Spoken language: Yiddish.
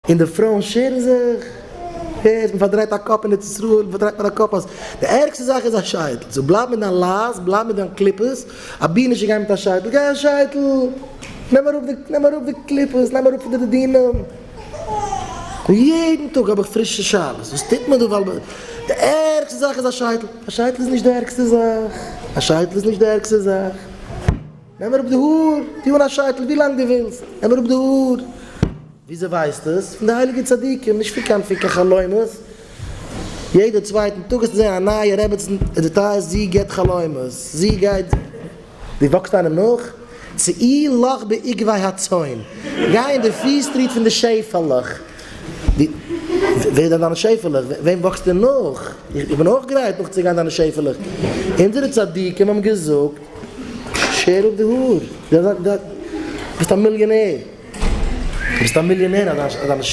און די פרויען שערן זיך, הערסט מען פארדרייט א קאפ אין ארץ ישראל פארדרייט מען א קאפ אז די ערגסטע זאך איז א שייטל, so בלייב מיט דיין לייז, בלייב מיט דיין קליפות, אבי נישט צו גיין מיט א שייטל, גיי א שייטל, נעם אראפ די, נעם אראפ די קליפות, נעם אראפ פון די דינים. יעדן טאג האב איך פרישע שאלות, וואס טוט מען דא ווייל די ערגסטע זאך איז א שייטל, א שייטל איז נישט די ערגסטע זאך, א שייטל איז נישט די ערגסטע זאך. נעם אראפ די האר, טו אן א שייטל ווי לאנג דו ווילסט, נעם אראפ די האר. וויאזוי ווייסטו עס? פון די הייליגע צדיקים, נישט פון קיין פון קיין חלומות. יעדע צווייטן טאג וועסטו זען א נייע רעבעצן advertise זי געבט חלומות, זי גייט, דו וואקסט איינעם נאך? צאי לך בעקבי הצאן, גיי אין די פיס טריט פון די שעפעלעך. ווער זענען דיינע שעפעלעך? וועם וואקסטו נאך? איך בין אויך גרייט נאכצוגיין דיינע שעפעלעך. אונזערע צדיקים האבן געזאגט, שער אפ די האר, ביסט א מיליאנער, ביסט א מיליאנער אז דיינע.